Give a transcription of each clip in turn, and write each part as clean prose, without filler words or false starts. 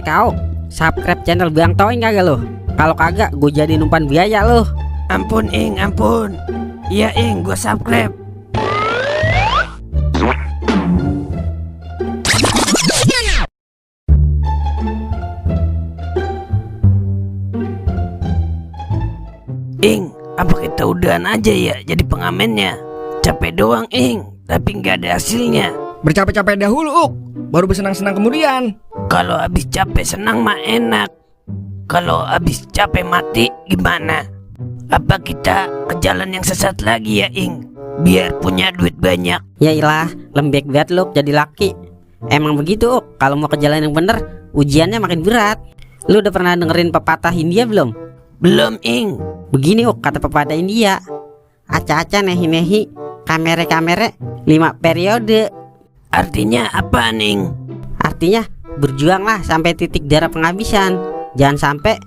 Kau, subscribe channel Bang Toing kagak lo? Kalau kagak, gue jadi numpan biaya lo. Ampun Ing, ampun. Iya Ing, gue subscribe. Ing, apa kita udahan aja ya jadi pengamennya? Capek doang Ing, tapi nggak ada hasilnya. Bercapek-capek dahulu, Uk, baru bersenang-senang kemudian. Kalau habis capek senang mah enak. Kalau habis capek mati gimana? Apa kita ke jalan yang sesat lagi ya Ing? Biar punya duit banyak. Ya ilah, lembek banget lo jadi laki. Emang begitu, Uk. Kalau mau ke jalan yang bener, ujiannya makin berat. Lu udah pernah dengerin pepatah India belum? Belum Ing. Begini, Uk, kata pepatah India. Aca-aca nehi-nehi, kamere-kamere, 5 periode. Artinya apa Ning? Artinya berjuanglah sampai titik darah penghabisan. Jangan sampai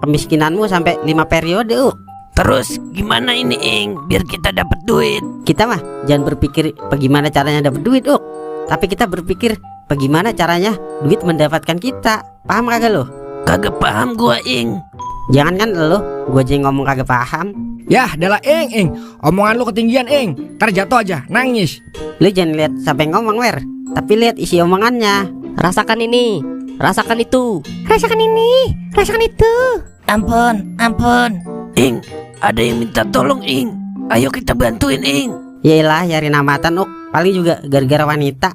kemiskinanmu sampai 5 periode, Uk. Terus gimana ini Ing biar kita dapat duit? Kita mah jangan berpikir bagaimana caranya dapat duit, Uk. Tapi kita berpikir bagaimana caranya duit mendapatkan kita. Paham kagak lo? Kagak paham gua Ing. Jangan kan lo, gua aja yang ngomong kagak paham. Yah, adalah Ing. Omongan lu ketinggian, Ing. Ntar jatuh aja, nangis. Lu jangan lihat siapa yang ngomong, Wer, tapi lihat isi omongannya. Rasakan ini, rasakan itu, rasakan ini, rasakan itu. Ampun, ampun. Ing, ada yang minta tolong Ing. Ayo kita bantuin Ing. Yaelah, nyari namatan, Uk. Paling juga gara-gara wanita,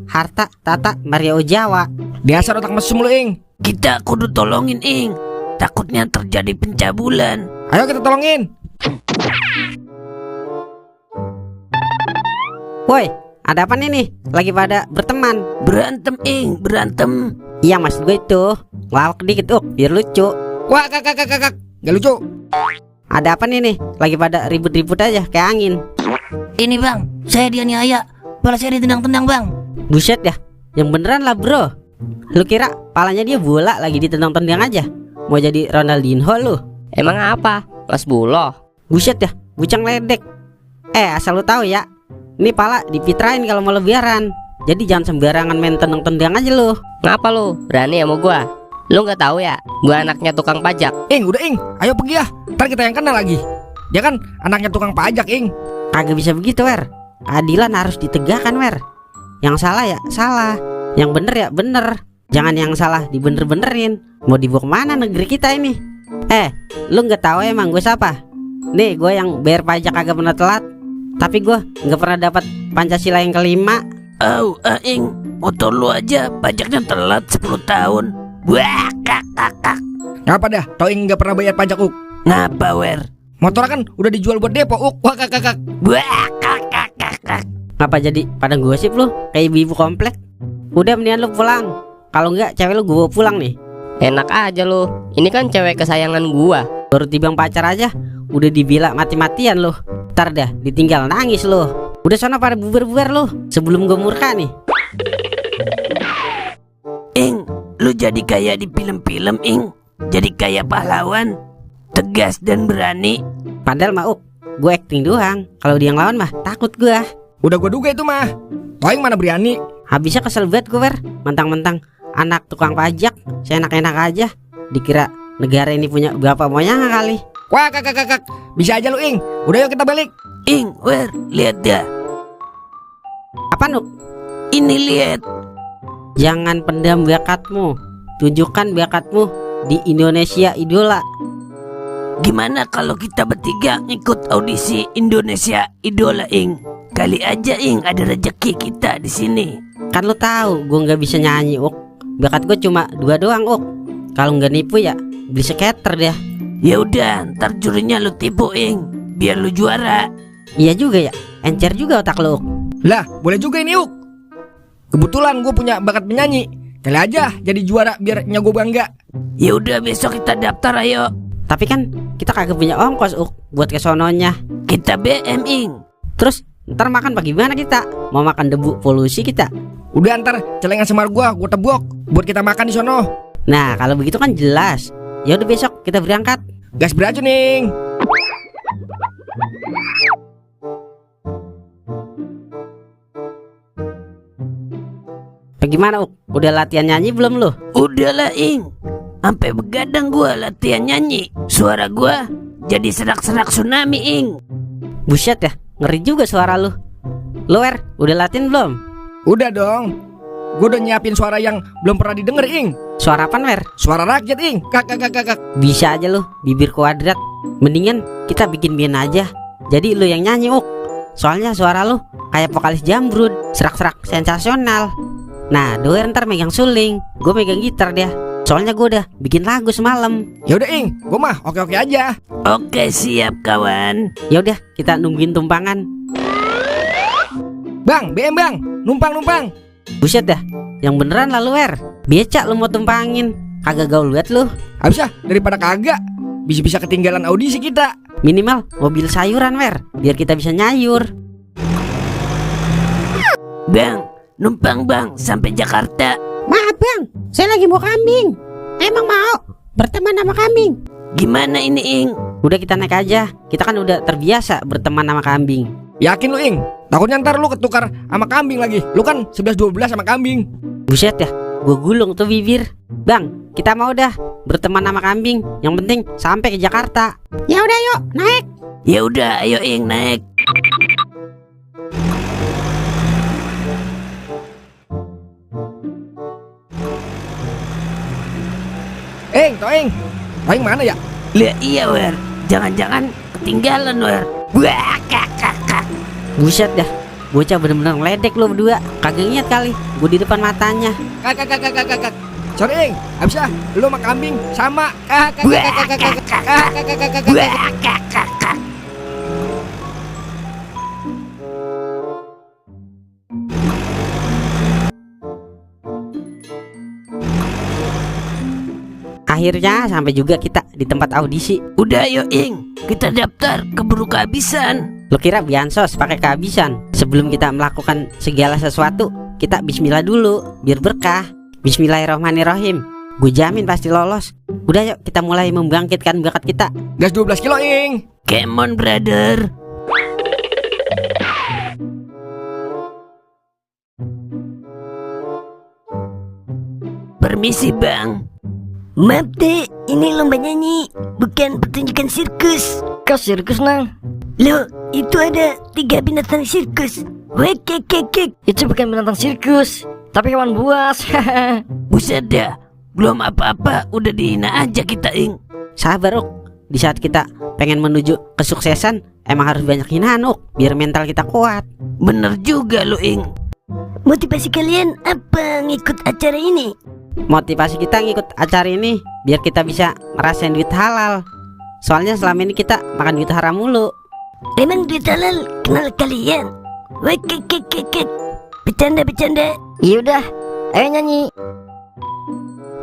harta, tata, Mario Jawa. Dasar otak mesum lu, Ing. Kita kudu tolongin Ing. Takutnya terjadi pencabulan. Ayo kita tolongin. Woi, ada apa nih? Lagi pada berteman? Berantem Ing, berantem. Iya, maksud gue itu ngelawak dikit, Uk, biar lucu. Wah, kakak. Gak lucu. Ada apa nih? Lagi pada ribut-ribut aja kayak angin. Ini bang, saya dianiaya, kepala saya ditendang-tendang bang. Buset ya, yang beneran lah bro. Lu kira palanya dia bola lagi ditendang-tendang aja? Mau jadi Ronaldinho lu? Emang apa? Kelas buloh. Buset ya, bucang ledek. Asal lu tahu ya, ini pala dipitrain kalau mau lebaran. Jadi jangan sembarangan main tendang-tendang aja lu. Ngapa lu? Berani sama gua? Lu nggak tahu ya, gua anaknya tukang pajak. Ing, udah Ing. Ayo pergi ya. Ntar kita yang kena lagi. Dia kan anaknya tukang pajak, Ing. Kagak bisa begitu, Wer. Keadilan harus ditegakkan, Wer. Yang salah ya salah, yang bener ya bener. Jangan yang salah dibener-benerin. Mau dibawa kemana negeri kita ini? Lu nggak tahu emang gue siapa? Nih, gue yang bayar pajak kagak pernah telat. Tapi gue nggak pernah dapat Pancasila yang kelima. Ing, motor lu aja pajaknya telat 10 tahun. Wah, kakak. Ngapa dah? Tau Ing gak pernah bayar pajak, Uk. Ngapa Wer? Motor kan udah dijual buat depo, Uk. Wah, kakak. Wah, kakak. Ngapa jadi pada gosip lu kayak ibu komplek? Udah mendingan lu pulang. Kalau enggak cewek lu gue bawa pulang nih. Enak aja lu. Ini kan cewek kesayangan gua. Baru timbang pacar aja udah dibela mati-matian lu. Ntar dah ditinggal nangis lu. Udah sana pada bubar-bubar lu sebelum gue murka nih. Ing, lu jadi kayak di film-film Ing. Jadi kayak pahlawan, tegas dan berani. Padahal mah gue acting doang. Kalau dia yang lawan mah takut gue. Udah gue duga itu mah. Tau Ing mana berani. Habisnya kesel banget gue, Wer. Mentang-mentang anak tukang pajak, seenak-enak aja. Dikira negara ini punya bapak moyang kali. Wah, kakak. Bisa aja lu, Ing. Udah yuk kita balik. Ing, Wer, lihat dah. Apa Nuk? Ini lihat. Jangan pendam bakatmu. Tunjukkan bakatmu di Indonesia Idola. Gimana kalau kita bertiga ikut audisi Indonesia Idola Ing? Kali aja Ing ada rezeki kita di sini. Kan lu tahu gue nggak bisa nyanyi, Uk. Bakat gue cuma 2 doang, Uk. Kalau nggak nipu ya beli skater dia. Ya udah, ntar jurinya lu tipu Ing, biar lu juara. Iya juga ya, encer juga otak lu, Uk. Lah, boleh juga ini, Uk. Kebetulan gue punya bakat menyanyi. Kali aja jadi juara biar nyago bangga. Ya udah besok kita daftar ayo. Tapi kan kita kagak punya ongkos, Uk, buat ke sononya. Kita BM Ing. Terus ntar makan bagaimana kita? Mau makan debu polusi kita? Udah ntar celengan semar gue tebok buat kita makan di sono. Nah kalau begitu kan jelas. Ya udah besok kita berangkat. Gas beracun, Ning. gimana Uk? Udah latihan nyanyi belum lu? Udahlah Ing, sampai begadang gua latihan nyanyi. Suara gua jadi serak-serak tsunami Ing. Buset ya, ngeri juga suara lu. Lu Wer, udah latihan belum? Udah dong. Gue udah nyiapin suara yang belum pernah didengar, Ing. Suara apaan Wer? Suara rakyat, Ing. Kak. Bisa aja lu, bibir kuadrat. Mendingan kita bikin band aja. Jadi lu yang nyanyi Uk. Soalnya suara lu kayak vokalis Jambrud, serak-serak sensasional. Nah, Doer ntar megang suling, gue megang gitar dia. Soalnya gue udah bikin lagu semalam. Ya udah, Ing. Gue mah oke-oke aja. Oke siap kawan. Ya udah, kita nungguin tumpangan. Bang, BM bang, numpang. Buset dah, yang beneran lah lu Wer. Becak lu mau tumpangin, kagak gaul banget lu. Habis daripada kagak, bisa ketinggalan audisi kita. Minimal mobil sayuran Wer, biar kita bisa nyayur. Bang, numpang bang sampai Jakarta. Maaf bang, saya lagi mau kambing. Emang mau berteman sama kambing? Gimana ini Ing? Udah kita naik aja, kita kan udah terbiasa berteman sama kambing. Yakin lu, Ing? Takutnya ntar lu ketukar sama kambing lagi. Lu kan 11-12 sama kambing. Buset ya, gue gulung tuh bibir. Bang, kita mau dah berteman sama kambing. Yang penting sampai ke Jakarta. Ya udah yuk, naik. Ya udah, ayo Ing naik. Toing mana ya? Lihat iya Wer, jangan-jangan ketinggalan Wer. Wah, kakak. Buset dah, bocah bener-bener ngeledek lo berdua. Kagak inget kali, gue di depan matanya. Kak. Sorry, Ing. Habis lu sama kambing sama. Kak. Akhirnya sampai juga kita di tempat audisi. Udah ayo Ing, kita daftar, keburu kehabisan. Lo kira Biansos pakai kehabisan? Sebelum kita melakukan segala sesuatu, kita bismillah dulu, biar berkah. Bismillahirrahmanirrahim. Gue jamin pasti lolos. Udah yuk kita mulai membangkitkan bakat kita. Gas 12 kilo, Ing. Come on brother. Permisi bang. Maaf deh, ini lomba nyanyi, bukan pertunjukan sirkus. Kau sirkus nang? Loh, itu ada 3 binatang sirkus. Wekek. Itu bukan binatang sirkus, tapi hewan buas. Buset dah, belum apa-apa udah dihina aja kita Ing. Sabar Uk, di saat kita pengen menuju kesuksesan, emang harus banyak hinaan Uk, biar mental kita kuat. Bener juga lo Ing. Motivasi kalian apa ngikut acara ini? Motivasi kita ngikut acara ini biar kita bisa ngerasain duit halal. Soalnya selama ini kita makan duit haram mulu. Emang duit halal kenal kalian? Wekek. Bercanda. Yaudah, ayo nyanyi.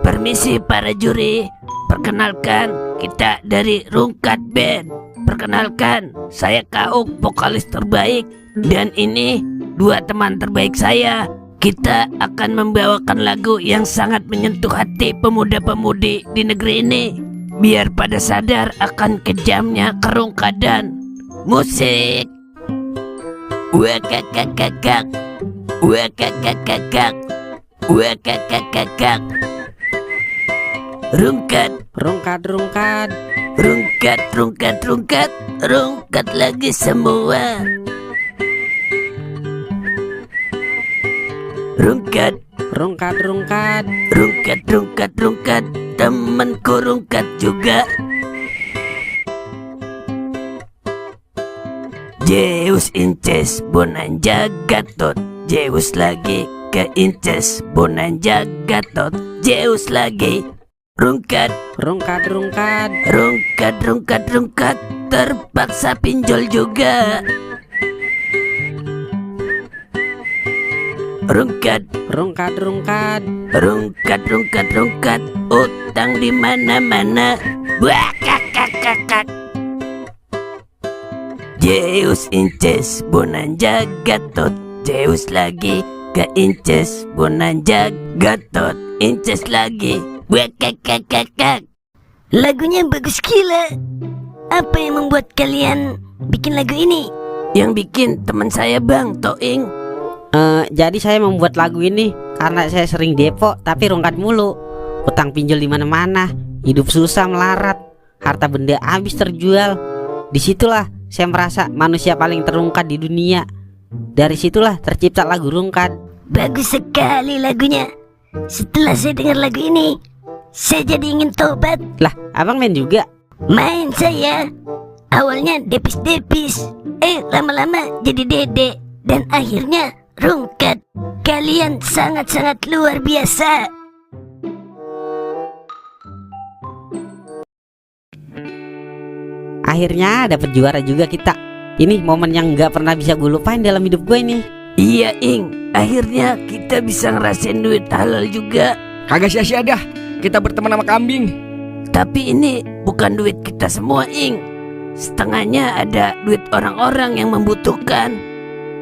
Permisi para juri, perkenalkan kita dari Rungkat Band. Perkenalkan, saya Kauk, vokalis terbaik. Dan ini 2 teman terbaik saya. Kita akan membawakan lagu yang sangat menyentuh hati pemuda-pemudi di negeri ini, biar pada sadar akan kejamnya kerungkadan. Musik. Wakakakakak. Rungkat. Rungkat lagi semua. Rungkat. Temanku rungkat juga. Zeus Inces Bonanja Gatot. Zeus lagi ke Inces Bonanja Gatot. Zeus lagi. Rungkat. Terpaksa pinjol juga. Rungkat. Utang di mana-mana. Wakakakakak. Zeus Inces Bonanja Gatot. Zeus lagi ke Inces Bonanja Gatot. Inces lagi. Wakakakakak. Lagunya bagus gila. Apa yang membuat kalian bikin lagu ini? Yang bikin teman saya Bang Toing. Jadi saya membuat lagu ini karena saya sering depo tapi rungkat mulu. Utang pinjol di mana-mana, hidup susah melarat, harta benda habis terjual. Disitulah saya merasa manusia paling terungkat di dunia. Dari situlah tercipta lagu Rungkat. Bagus sekali lagunya. Setelah saya dengar lagu ini, saya jadi ingin tobat. Lah, abang main juga? Main saya. Awalnya depis-depis, lama-lama jadi dede, dan akhirnya rungkat. Kalian sangat-sangat luar biasa. Akhirnya dapat juara juga kita. Ini momen yang nggak pernah bisa gue lupain dalam hidup gue ini. Iya, Ing. Akhirnya kita bisa ngerasain duit halal juga. Kagak sia-sia dah kita berteman sama kambing. Tapi ini bukan duit kita semua, Ing. Setengahnya ada duit orang-orang yang membutuhkan.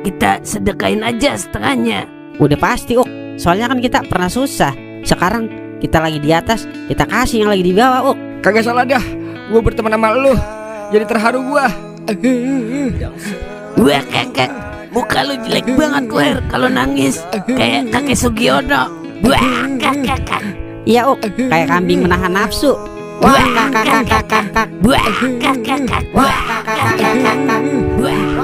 Kita sedekain aja setengahnya. Udah pasti, soalnya kan kita pernah susah. Sekarang kita lagi di atas, kita kasih yang lagi di bawah, Kagak salah dah, gue berteman sama lu. Jadi terharu gua. Wah, kakak, muka lu jelek banget, Wer, kalau nangis kayak kakek Sugiono. Wah, kakak. Iya, kayak kambing menahan nafsu. Wah, kakak. Wah, kakak. Wah, kakak. Wah.